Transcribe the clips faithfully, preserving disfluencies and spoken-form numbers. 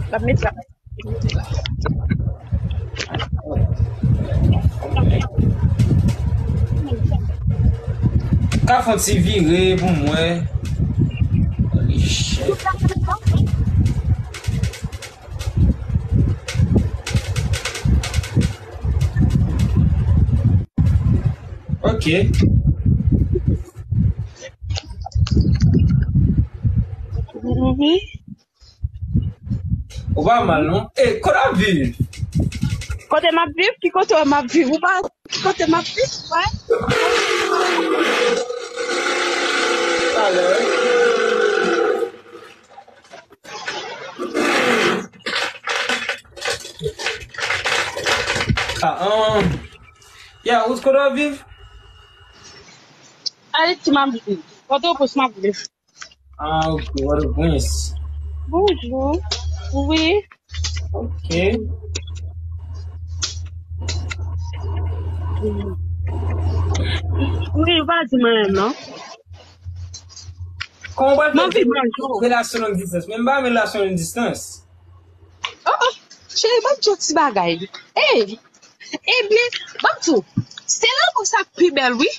L ap mete la. Ka fè yon ti vire pou mwen. Holy shit. Ok. Mhm. Ou pa mal, non? E, kote w ap viv? Kote m ap viv? Ki kote w m ap viv? Ou pa ki kote m ap viv? Wè. Talè. Ah, um, yeah, ou kote w ap viv? Ayiti m ap viv. Pòtoprens m ap viv. Ah, ok, Pòtoprens. Bonjou. Wi. Ok. Wi, ou pa di mwen menm, non. Kòman w pral fè relasyon long distans? Men m pa renmen relasyon long distans. Oh, oh. Cheri, ban m di yon ti bagay. Ey, ebyen, ban m di w, se lanmou sa k pi bèl, wi.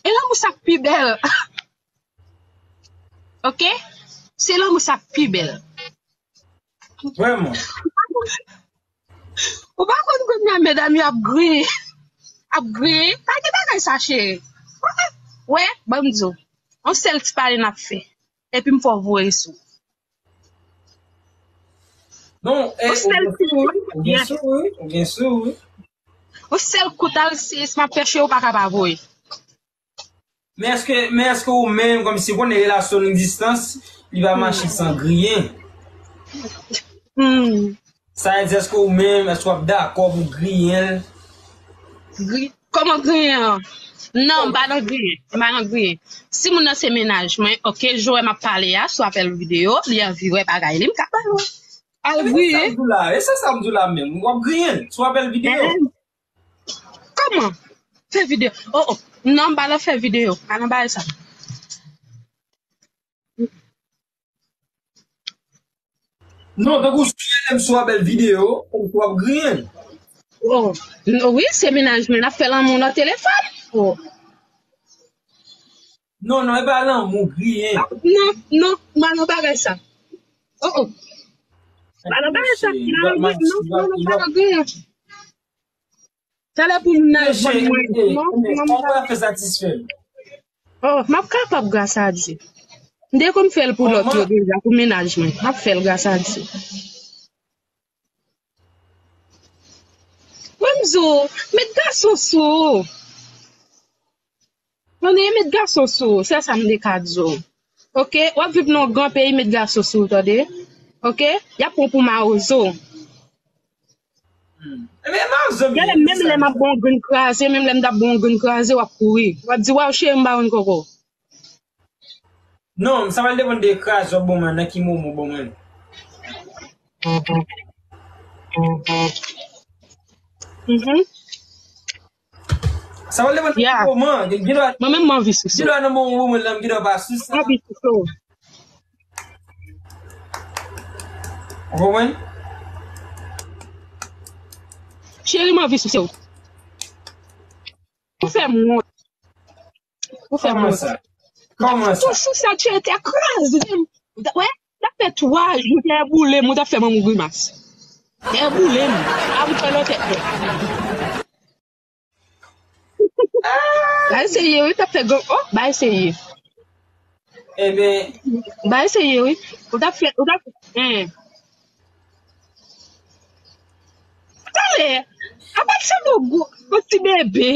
E lanmou sa k pi bèl. Ok? Se lanmou sa k pi bèl. Vrèman. Ou pa konn kounye a medam yo ap griyen. Ap griyen. Pa gen bagay sa, cheri. Wè, ban m di w. Yon sèl ti pale n ap fè. Epi m fè w voye sou. Non, eh, ou gen sou, wi. Ou gen sou, wi. Ou gen sou, wi. Yon sèl kout al, si m ap fè cheri, ou pa ka pa voye. Men èske, men èske ou menm, kòmsi ou konnen relasyon long distans, li pa mache san griyen? Hmm. Sa vle di, èske ou menm, èske w ap dakò pou griyen l? Gri-, kòman griyen an? Non, m pa nan griyen. M pa nan griyen. Si moun nan se mennaj mwen, ok, jan w wè m ap pale a, sou apèl videyo, li anvi wè bagay li, m ka ba l wè. Al griyen. E sa m di w la, e se sa m di w la menm. W ap griyen l sou apèl videyo. Kòman? Fè videyo. Oh, oh. Non, m pa nan fè videyo. Pa nan bagay sa. Non, tankou si w wè m sou apèl videyo, tankou w ap griyen. Oh, n-, wi, se mennaj mwen, n ap fè lanmou nan telefòn. Oh. Non, non, e pa lanmou, griyen. Non, non, m pa nan bagay sa. Oh, oh. M pa nan bagay sa. M pa nan griyen. Talè pou moun nan reponn mwen. Non, non, non. Kòman w ap fè satisfè l? Oh, m ap kapab gras a Dye. M te konn fè l pou lòt yo deja, pou mennaj mwen. M ap fè l gras a Dye. Mwen m di w, met gason sou ou. Tande, met gason sou ou, se sa m te ka di w. Ok? W ap viv nan yon gran peyi, met gason sou ou, tande? Ok? Y ap pran w pou mawozo. Hmm. Ebyen, mawozo m ye. Gade, menm lè m ap ba w grenn kraze, menm lè m t ap ba w grenn kraze, w ap kouri. W ap di, "Waw, cheri, m ba w yon koko." Non, sa pral depann de kraze w ap ban mwen, nan ki moman w ban mwen. Mhm. Sa pral depann de moman. Gen, gen dwa, mwen menm, m anvi souse w. Gen dwa nan moman w ban mwen la, m gen dwa pa souse. M anvi souse w. Ou konprann? Cheri, m anvi souse w. Ou fè m wont. Ou fè m wont. Kòman sa? Kòman sa? Toujou sa, tchè, te kraze m. Wè, t ap fè twa jou, tè boule m, ou t ap fè manman grimas. Tè boule m. A, ou fè lòt tèt mwen. Bay seye, wi, t ap fè gwo. Oh, bay seye. Ebyen. Bay seye, wi. Ou t ap fè, ou t ap, hein. Talè, apa l sanble yon gwo, yon ti bebe?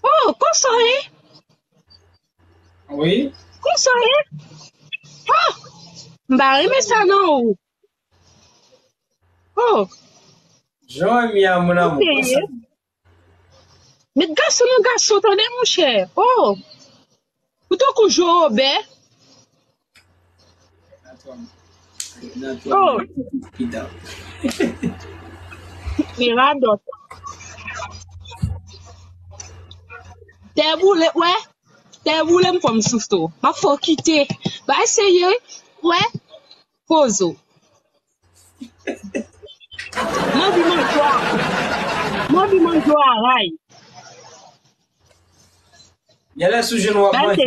Oh, konsa w ye? Wi. Konsa w ye? Oh, m pa renmen sa nan ou. Oh. Jan w renmen a, mon amour, konsa. Met gason nan gason, tande, monchè. Oh. Ou tankou Jo Wobè. Oh. Li radòt. Tè boule, wè. Tè boule m fò m souse w. M ap fè w kite. Bay seye, wè. poze w. M anvi manje w a, m anvi manje w a ray. Genlè si w jwenn w ap manje.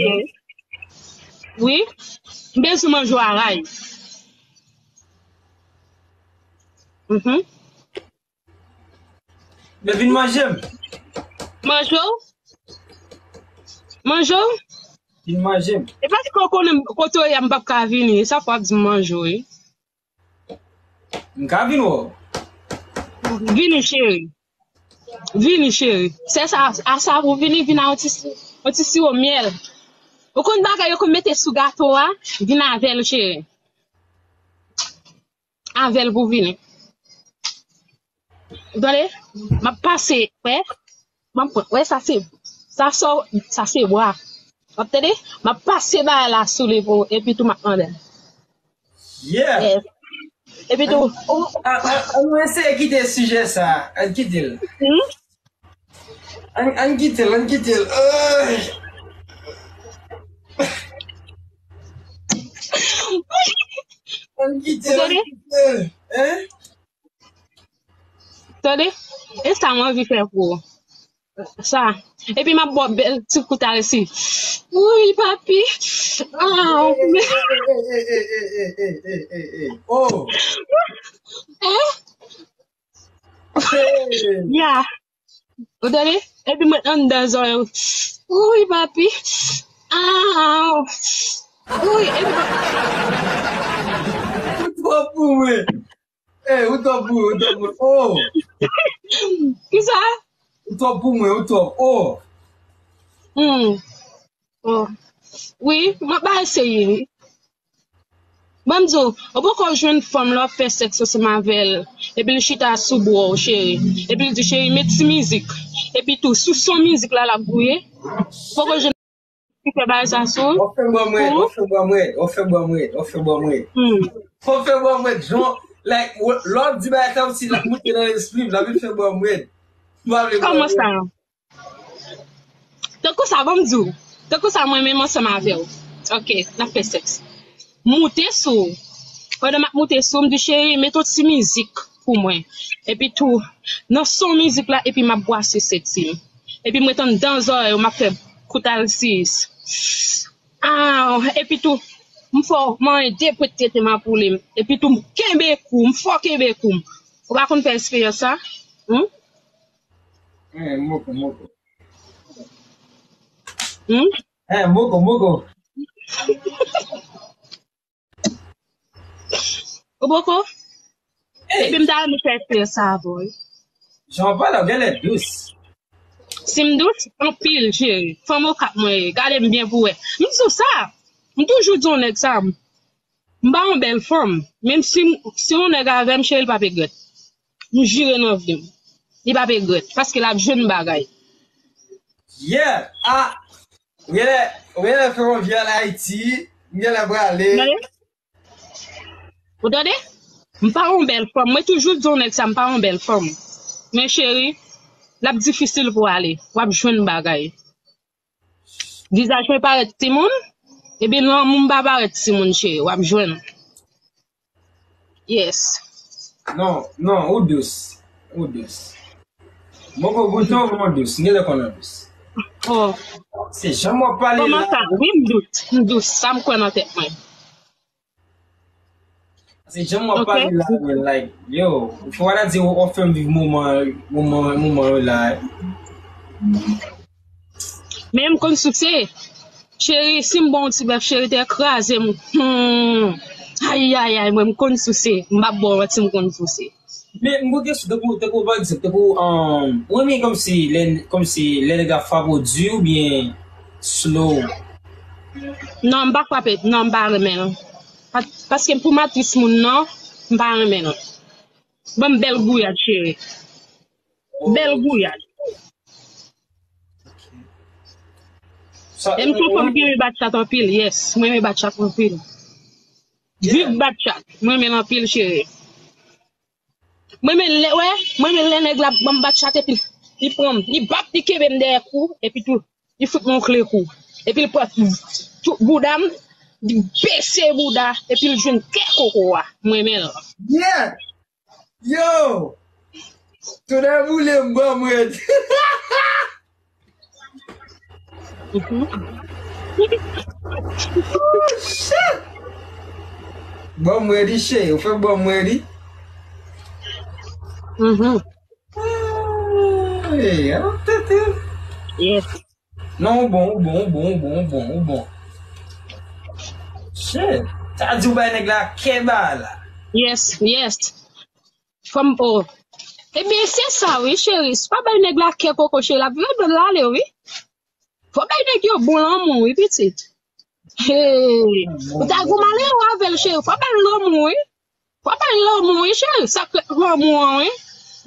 Wi. M bezwen manje w a ray. Mhm. Men vin manje m. Manje w? Manje w? Vin manje m. E paske w konnen kote w ye a, m p ap ka vini. E sa fè w ap di m manje w, wi. M ka vin wè w. Vini, cheri. Vini, cheri. Se sa, a sa pou vini, vin a yon ti, yon ti siwo myèl. Ou konn bagay yo konn mete sou gato a? Vin avè l, cheri. Avè l pou vini. Ou tande? M ap pase, wè. M ap pran, wè, sa se, sa so, sa se bwa. W ap tande? M ap pase bagay la sou li pou, epi tou m ap mande l. Yeah. Yes. Epi tou, ou A, a, an nou eseye kite sijè sa. Ann kite l. Hmm? Ann, ann kite l, ann kite l. Ay. Ann kite l, ann kite l. Hein? Tande? E sa mwen anvi fè pou ou. Sa. Epi m ap ba w bèl ti kout ale si. Wi, papi. Ah, oh. Eh? Ya. Ou tande? Epi mwen anndan zòrèy ou. Wi, papi. Ah. Wi, epi mwen Ou twòp pou mwen. Ey, ou twòp pou mwen, ou twòp pou mwen. Oh. Kisa? Ou twòp pou mwen, ou twòp. Oh. Hmm. Oh. Wi, m ap eseye, wi. Ban m di w, ou poko jwenn fanm lè w ap fè sèks ansanm avè l, epi l chita sou bò w, cheri. Epi l di, cheri, met ti mizik. Epi tou, sou son mizik la, l ap gouye. Poko jwenn ki fè bagay sa sou w? W ap fè bò m rèd, w ap fè bò m rèd, w ap fè bò m rèd, w ap fè bò m rèd. Hmm. W ap fè bò m rèd, Jan, like, w-, lè w ap di bagay sa, kòmsi l ap moute nan lespri m, l ap vin fè bò m rèd. M pa vle bò m rèd. Kòman sa? Tankou sa, ban m di w. Tankou sa, mwen menm ansanm avè w. Ok, n ap fè sèks. M moute sou w. Pandan m ap moute sou w, m di, cheri, met yon ti mizik pou mwen. Epi tou, nan son mizik la, epi m ap bwase senti m. Epi m ret anndan zòrèy ou, m ap fè kout alsis. Ah, epi tou, m fè w manyen de pwet tete mapoule m. Epi tou, m kenbe kou, m fò kenbe kou m. Ou pa konn fè esperyans sa? Hmm? Eh, moko, moko. Hmm? Eh, moko, moko. Ou poko? Hey. Epi m ta renmen fè espè sa avè w, wi. Jan w pale, w genlè dous. Si m dous? Anpil, cheri. Fanm Okap mwen ye. Gade m byen pou w wè. M di w sa. M toujou di yon nèg sa. M pa yon bèl fanm. Menm si, si yon nèg avè m, cheri, l p ap regrèt. M jire nan vi m. Li p ap regrèt. Paske l ap jwenn bagay. Yeah. Ah. Ou genlè, ou genlè fè yon vye al Ayiti. M genlè prale. Men, ou tande? M pa yon bèl fanm. Mwen toujou di yon nèg sa, m pa yon bèl fanm. Men cheri, l ap difisil pou w ale. W ap jwenn bagay. Vizaj mwen parèt timoun, epi lanmou m pa parèt timoun, cheri. W ap jwenn. Yes. Non, non, ou dous. Ou dous. Mwen konn goute w, mwen dous. M genlè konnen w dous. Oh. Se jan w ap pale la. Kòman sa? Wi, m dous. M dous. Sa m kwè nan tèt mwen. Se jan w ap pale la, men, like, yo, fò w ta di w ap fè m viv moman, moman, moman yo la. Men m konn souse. Cheri, si m ba w yon ti bèf, cheri, te kraze m. Hmm. Ayayay, mwen m konn souse. M p ap ba w manti, m konn souse. Men m gon kesyon, tankou, tankou, pa egzanp, tankou, um, ou renmen kòmsi lè, kòmsi lè nèg la frape w di oubyen slow? Non, m pa frape, non, m pa renmen l. Pa-, paske pou matris moun nan, m pa renmen l. Ban m bèl gouyad, cheri. Bèl gouyad. E m se yon fanm ki renmen bat chat anpil, yes. Mwen renmen bat chat anpil. Viv bat chat. Mwen renmen l anpil, cheri. Mwen renmen lè, wè, mwen renmen lè nèg la ban m bat chat epi li pran m, li bat, li kenbe m dèyè kou, epi tou, li fout mwen yon kle kou. Epi li pran tout bouda m, Li bese bouda, epi l jwenn kè koko a. M renmen l. Yeah! Yo! Tout a boule m, ban m rèd. Oh, shit! Ban m rèd, cheri. Ou fè ban m rèd. Mhm. Hey, an tete. Yes. Non, ou bon, ou bon, ou bon, ou bon, ou bon, ou bon. Shit. Sa di ou bay nèg la kè ba la. Yes, yes. Fò m, oh. Ebyen, se sa, wi, cheri. Si w pa bay nèg la kè koko, cheri, l ap vin l ale, wi. Fò bay nèg yo bon lanmou, wi, pitit. Hey. Ou ta gou malere avè l, cheri. Fò bay l lanmou, wi. Fò bay l lanmou, wi, cheri. Sa k rèt lanmou an, wi.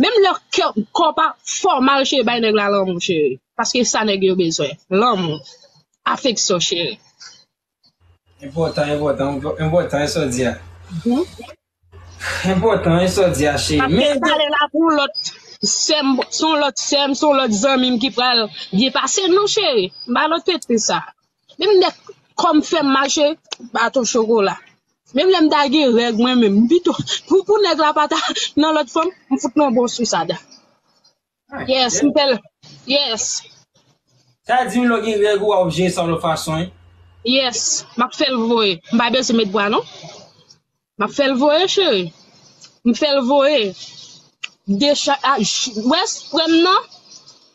Menm lè kè, kò w pa fè w mal, cheri, bay nèg la lanmou, cheri. Paske sa nèg yo bezwen. Lanmou. Afeksyon, cheri. Enpòtan, enpòtan, enpòtan, e sa w di a. Mhm. Enpòtan, e sa w di a, cheri. Paske m pale la pou lòt sè m, se yon lòt sè m, se yon lòt zanmi m ki pral byen pase, non, cheri. M pa lòt tete sa. Menm nèg kò m fè m mal, cheri, baton chokola. Menm lè m ta gen règ mwen menm, m pito pou, pou nèg la pa ta nan lòt fanm, m fout nan bon sousad. Yes, m fè l. Yes. Sa di m lè w gen règ ou, w ap jere sa yon lòt fason, wi. Yes, m ap fè l voye. M pa bezwen met bwa, non. M ap fè l voye, cheri. M fè l voye. Decha-, a, j-, wè, frè m nan.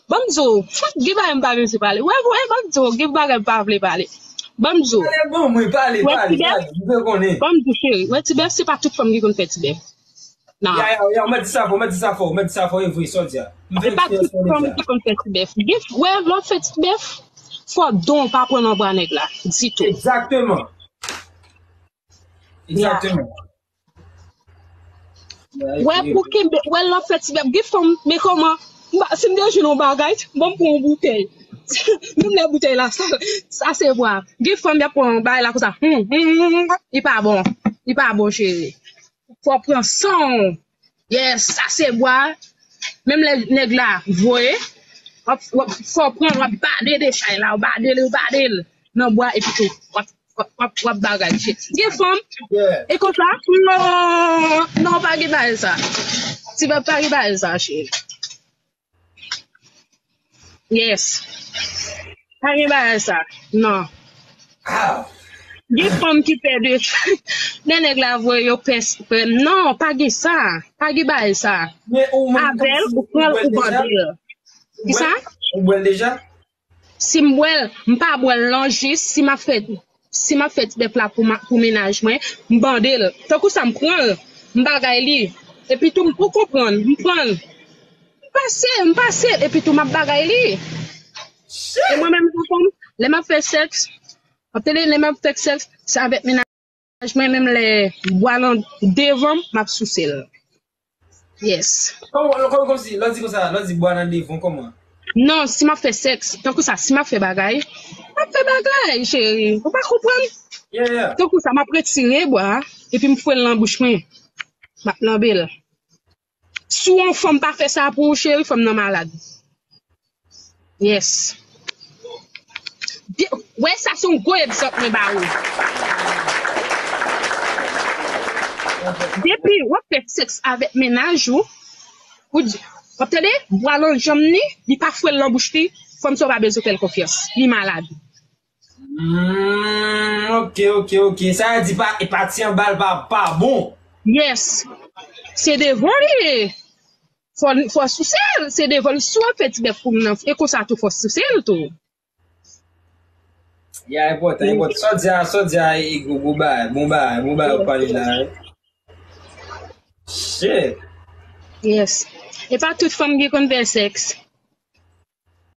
Ban m di w, fòk gen bagay m pa vle pale. Wè, wè, ban m di w, gen bagay m pa vle pale. Ban m di w. Pale bon, mwen, pale, pale, pale. M vle konnen. Ban m di w, cheri. Wè, ti bèf, se pa tout fanm ki konn fè ti bèf. Non. Ya, ya, ya, mwen di sa fò, mwen di sa fò, mwen di sa fò, e vre, sa w di a. M fè eksperyans mwen deja. Se pa tout fanm ki konn fè ti bèf. Gen, wè, lè w fè ti bèf, fò don w pa pran nan bra nèg la, ditou. Egzakteman. Egzakteman. Wè, pou kenbe, wè, lè w fè ti bèf, gen fanm, men kòman, m pa, si m te jwenn yon bagay, ban m pran yon boutèy. Menm lè boutèy la sal, sa se bwa. Gen fanm, y ap pran yon bagay la konsa. Hmm, hmm, hmm, hmm, li pa bon. Li pa bon, cheri. Fò w pran san w. Yes, sa se bwa. Menm lè nèg la voye, w ap, w ap, fò w pran l, w ap bade dechay la, w bade l, w bade l nan bwa, epi tou, w ap, w ap, w ap, w ap bagay, cheri. Gen fanm, e konsa, non, non, pa gen bagay sa. Ti bèf pa gen bagay sa, cheri. Yes. Pa gen bagay sa. Non. Gen fanm ki pè de, lè nèg la voye yo pè, pè, non, pa gen sa. Pa gen bagay sa. Avè l, ou pran l, ou bande l. Kisa? Ou bwè l deja? Si m bwè l, m pa bwè l non, jis si m ap fè, si m ap fè ti bèf la pou ma-, pou mennaj mwen, m bande l. Tankou sa, m pran l, m bagay li. Epi tou, m poko pran l, m pran l. M pase, m pase, epi tou, m ap bagay li. E mwen menm, jan fanm, lè m ap fè sèks, w ap tande, lè m ap fè sèks, se avèk mennaj mwen, menm lè bwa lan devan m, m ap souse l. Yes. Kòman, kòman, kòmsi, lè w di konsa, lè w di bwa nan devan, kòman? Non, si m ap fè sèks, tankou sa, si m ap fè bagay, m ap fè bagay, cheri. Ou pa konprann? Yeah, yeah. Tankou sa, m ap retire bwa a, epi m foure l nan bouch mwen. M ap lanbe l. Si yon fanm pa fè sa pou ou, cheri, fanm nan malad. Yes. Wè, sa se yon gwo egzanp mwen ba ou. Depi w ap fè sèks avèk mennaj ou, ou di, w ap tande, bwa lan janm ni, li pa foure l nan bouch li, fanm sa w pa bezwen fè l konfyans. Li malad. Hmm, ok, ok, ok. Sa vle di pa, e pati anba l pa, pa bon. Yes. Se devan li ye. Fò, fò souse l, se devan l. Si w ap fè ti bèf pou moun nan, e konsa tou fò souse l tou. Ya, enpòtan, enpòtan. Sa w di a, sa w di a, e gwo, gwo bagay, bon bagay, bon bagay w pale la, wi. Shit. Yes. E pa tout fanm ki konn fè sèks.